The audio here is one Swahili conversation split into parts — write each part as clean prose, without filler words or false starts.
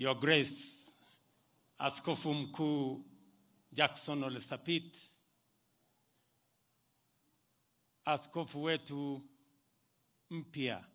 Your Grace, Askofu Mkuu Jackson Ole Sapit, askofu wetu mpya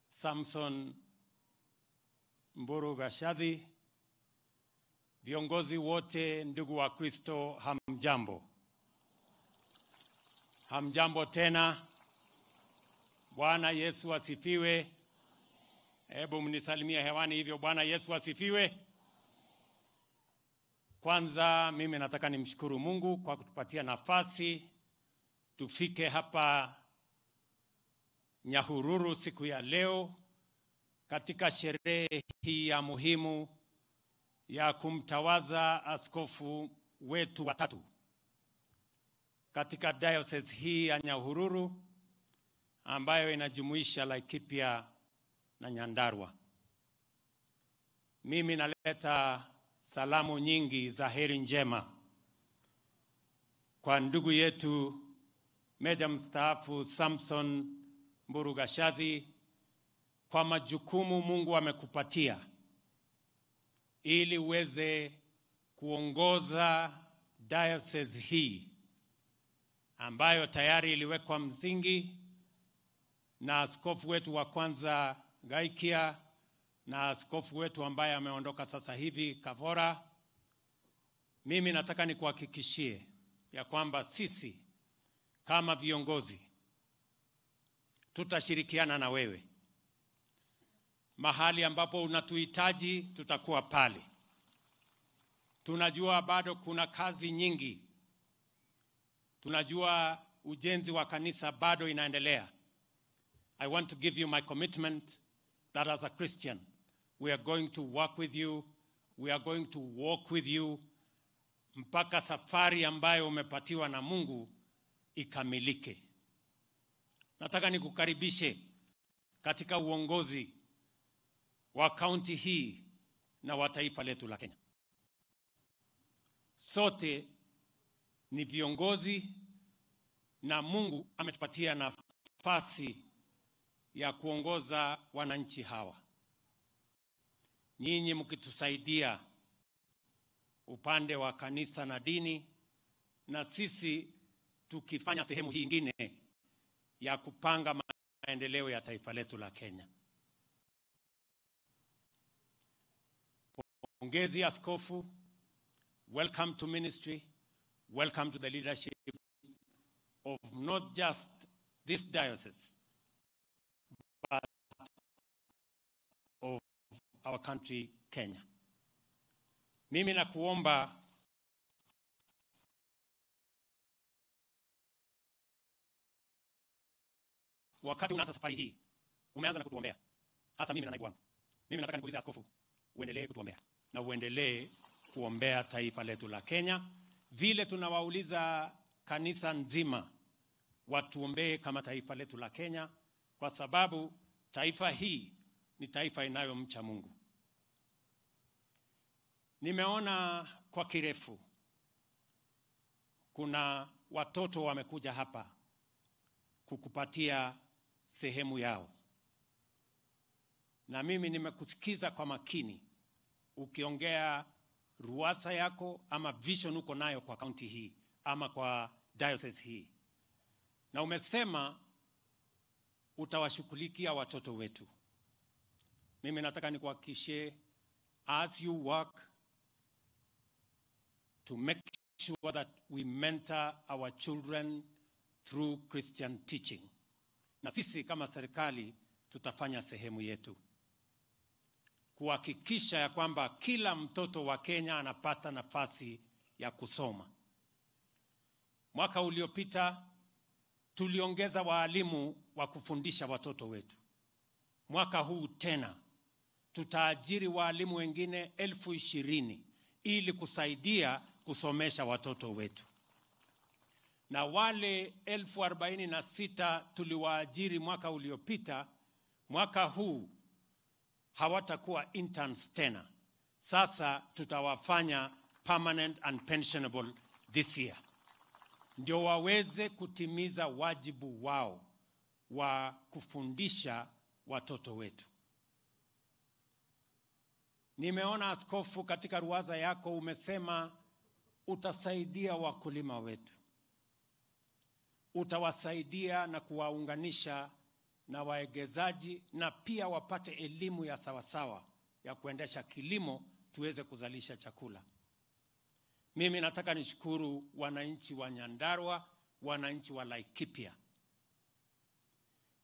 Samson Mburu Gashadhi, viongozi wote, ndugu wa Kristo, hamjambo. Hamjambo tena. Bwana Yesu asifiwe. Hebu mnisalimie hewani hivyo. Bwana Yesu asifiwe. Kwanza mimi nataka nimshukuru Mungu kwa kutupatia nafasi tufike hapa Nyahururu siku ya leo katika sherehe hii ya muhimu ya kumtawaza askofu wetu watatu katika diocese hii ya Nyahururu ambayo inajumuisha Laikipia na Nyandarua. Mimi naleta salamu nyingi za heri njema kwa ndugu yetu Meja mstaafu Samson Mburu Gashadhi kwa majukumu Mungu amekupatia ili uweze kuongoza diocese hii ambayo tayari iliwekwa msingi na askofu wetu wa kwanza Gaikia na askofu wetu ambaye ameondoka sasa hivi Kavora. Mimi nataka nikuhakikishie ya kwamba sisi kama viongozi tutashirikiana na wewe. Mahali ambapo unatuhitaji tutakuwa pale. Tunajua bado kuna kazi nyingi. Tunajua ujenzi wa kanisa bado inaendelea. I want to give you my commitment that as a Christian, we are going to work with you, we are going to walk with you mpaka safari ambayo umepatiwa na Mungu ikamilike. Nataka nikukaribishe katika uongozi wa kaunti hii na wa taifa letu la Kenya. Sote ni viongozi na Mungu ametupatia nafasi ya kuongoza wananchi hawa. Nyinyi mkitusaidia upande wa kanisa na dini, na sisi tukifanya sehemu hii nyingine ya kupanga maendeleo ya taifa letu la Kenya. Pongezi askofu, welcome to ministry, welcome to the leadership of not just this diocese, but of our country, Kenya. Mimi nakuomba wakati unaanza safari hii, umeanza na kutuombea, hasa mimi na naibu wangu. Mimi nataka nikuulize askofu, uendelee kutuombea na uendelee kuombea taifa letu la Kenya, vile tunawauliza kanisa nzima watuombee kama taifa letu la Kenya, kwa sababu taifa hii ni taifa inayomcha Mungu. Nimeona kwa kirefu kuna watoto wamekuja hapa kukupatia sehemu yao, na mimi nimekusikiza kwa makini ukiongea ruasa yako ama vision uko nayo kwa county hii ama kwa diocese hii, na umesema utawashughulikia watoto wetu. Mimi nataka nikuhakikishie, as you work to make sure that we mentor our children through Christian teaching, na sisi kama serikali tutafanya sehemu yetu kuhakikisha ya kwamba kila mtoto wa Kenya anapata nafasi ya kusoma. Mwaka uliopita tuliongeza walimu wa kufundisha watoto wetu. Mwaka huu tena tutaajiri walimu wengine 20,000 ili kusaidia kusomesha watoto wetu. Na wale 46,000 tuliwaajiri mwaka uliopita, mwaka huu hawatakuwa interns tena. Sasa tutawafanya permanent and pensionable this year, ndio waweze kutimiza wajibu wao wa kufundisha watoto wetu. Nimeona askofu, katika ruwaza yako umesema utasaidia wakulima wetu. Utawasaidia na kuwaunganisha na waegezaji na pia wapate elimu ya sawasawa ya kuendesha kilimo tuweze kuzalisha chakula. Mimi nataka nishukuru wananchi wa Nyandarua, wananchi wa Laikipia.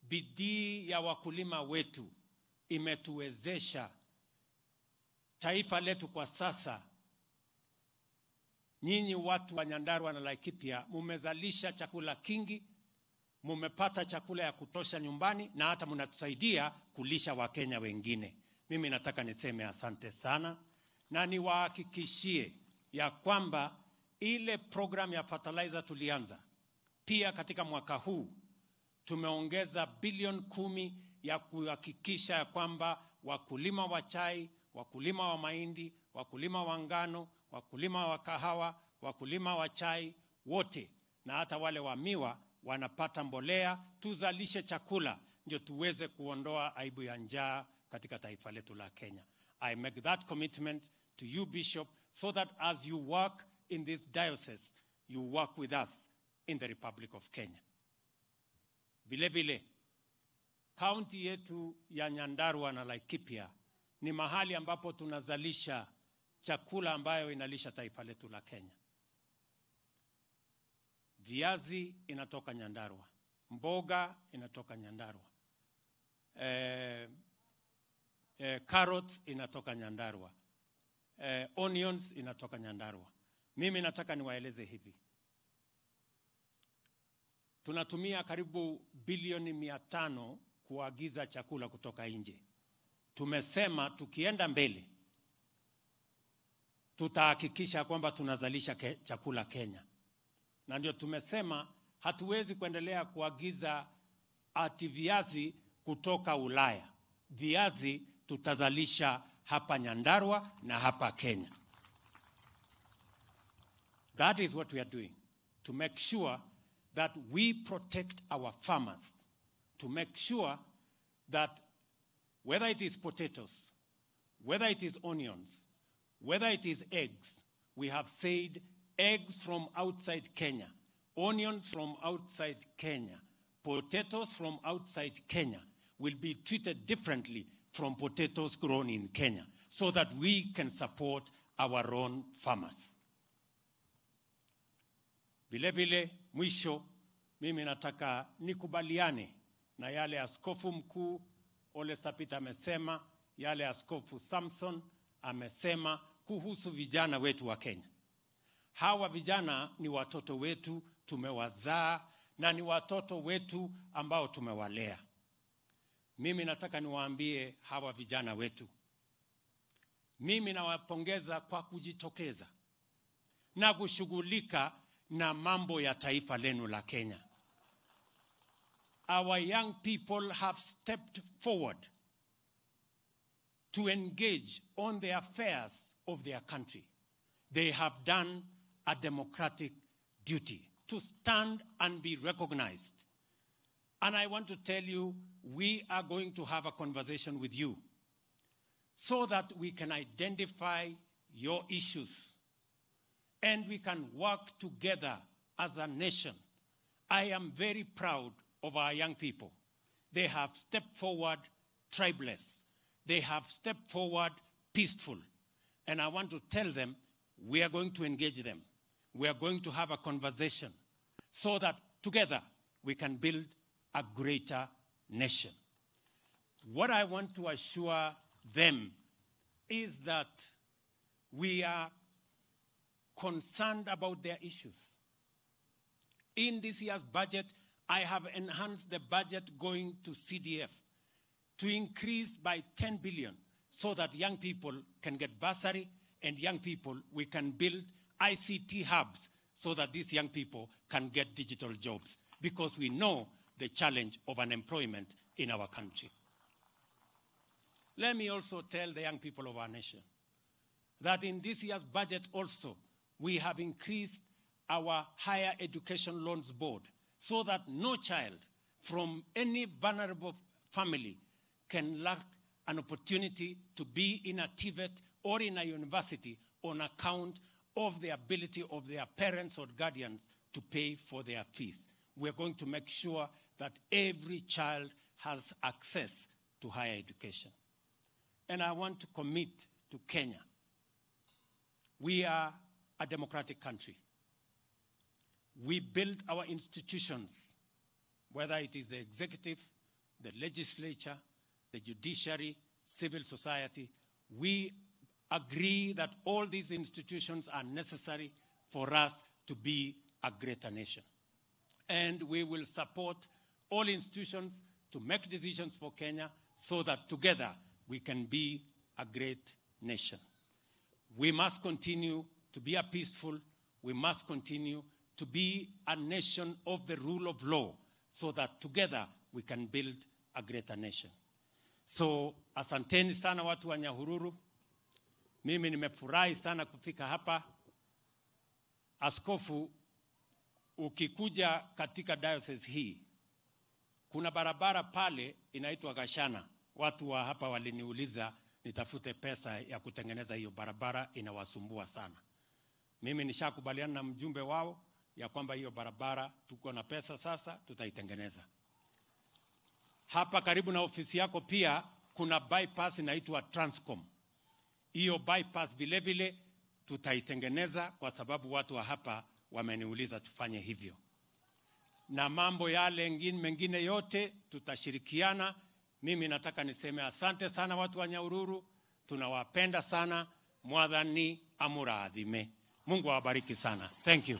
Bidii ya wakulima wetu imetuwezesha taifa letu kwa sasa. Nyinyi watu wa Nyandarua na Laikipia mumezalisha chakula kingi, mumepata chakula ya kutosha nyumbani na hata mnatusaidia kulisha Wakenya wengine. Mimi nataka niseme asante sana na niwahakikishie ya kwamba ile program ya fertilizer tulianza pia katika mwaka huu tumeongeza bilioni 10 ya kuhakikisha ya kwamba wakulima wa chai, wakulima wa mahindi, wakulima wa ngano, wakulima wa kahawa, wakulima wa chai wote na hata wale wa miwa wanapata mbolea, tuzalishe chakula ndio tuweze kuondoa aibu ya njaa katika taifa letu la Kenya. I make that commitment to you, Bishop, so that as you work in this diocese, you work with us in the Republic of Kenya. Vile vile, kaunti yetu ya Nyandarua na Laikipia ni mahali ambapo tunazalisha chakula ambayo inalisha taifa letu la Kenya. Viazi inatoka Nyandarua, mboga inatoka Nyandarua, carrots inatoka Nyandarua, onions inatoka Nyandarua. Mimi nataka niwaeleze hivi. Tunatumia karibu bilioni 500 kuagiza chakula kutoka nje. Tumesema tukienda mbele tutahakikisha kwamba tunazalisha chakula Kenya. Na ndio tumesema hatuwezi kuendelea kuagiza ati viazi kutoka Ulaya. Viazi tutazalisha hapa Nyandarua na hapa Kenya. That is what we are doing, to make sure that we protect our farmers, to make sure that whether it is potatoes, whether it is onions, whether it is eggs, we have said eggs from outside Kenya, onions from outside Kenya, potatoes from outside Kenya will be treated differently from potatoes grown in Kenya, so that we can support our own farmers. Vile vile, mwisho, mimi nataka nikubaliane na yale askofu mkuu Ole Sapit amesema, yale askofu Samson amesema kuhusu vijana wetu wa Kenya. Hawa vijana ni watoto wetu, tumewazaa na ni watoto wetu ambao tumewalea. Mimi nataka niwaambie hawa vijana wetu, mimi nawapongeza kwa kujitokeza na kushughulika na mambo ya taifa lenu la Kenya. Our young people have stepped forward to engage on the affairs of their country. They have done a democratic duty to stand and be recognized. And I want to tell you, we are going to have a conversation with you so that we can identify your issues and we can work together as a nation. I am very proud of our young people. They have stepped forward tribeless. They have stepped forward peaceful. And I want to tell them, we are going to engage them. We are going to have a conversation so that together we can build a greater nation. What I want to assure them is that we are concerned about their issues. In this year's budget, I have enhanced the budget going to CDF to increase by 10 billion so that young people can get bursary and young people, we can build ICT hubs so that these young people can get digital jobs, because we know the challenge of unemployment in our country. Let me also tell the young people of our nation that in this year's budget also, we have increased our Higher Education Loans Board so that no child from any vulnerable family can lack an opportunity to be in a TVET or in a university on account of the ability of their parents or guardians to pay for their fees. We're going to make sure that every child has access to higher education. And I want to commit to Kenya. We are a democratic country. We build our institutions, whether it is the executive, the legislature, the judiciary, civil society. We agree that all these institutions are necessary for us to be a greater nation. And we will support all institutions to make decisions for Kenya so that together we can be a great nation. We must continue to be a peaceful, we must continue to be a nation of the rule of law so that together we can build a greater nation. So asanteni sana watu wa Nyahururu. Mimi nimefurahi sana kufika hapa. Askofu, ukikuja katika diocese hii, kuna barabara pale inaitwa Gashana. Watu wa hapa waliniuliza nitafute pesa ya kutengeneza hiyo barabara, inawasumbua sana. Mimi nishakubaliana na mjumbe wao ya kwamba hiyo barabara tuko na pesa sasa, tutaitengeneza. Hapa karibu na ofisi yako pia kuna bypass inaitwa Transcom. Hiyo bypass vile vile tutaitengeneza kwa sababu watu wa hapa wameniuliza tufanye hivyo. Na mambo yale mengine yote tutashirikiana. Mimi nataka niseme asante sana watu wa Nyahururu, tunawapenda sana. Mwathani amurathime. Mungu awabariki sana. Thank you.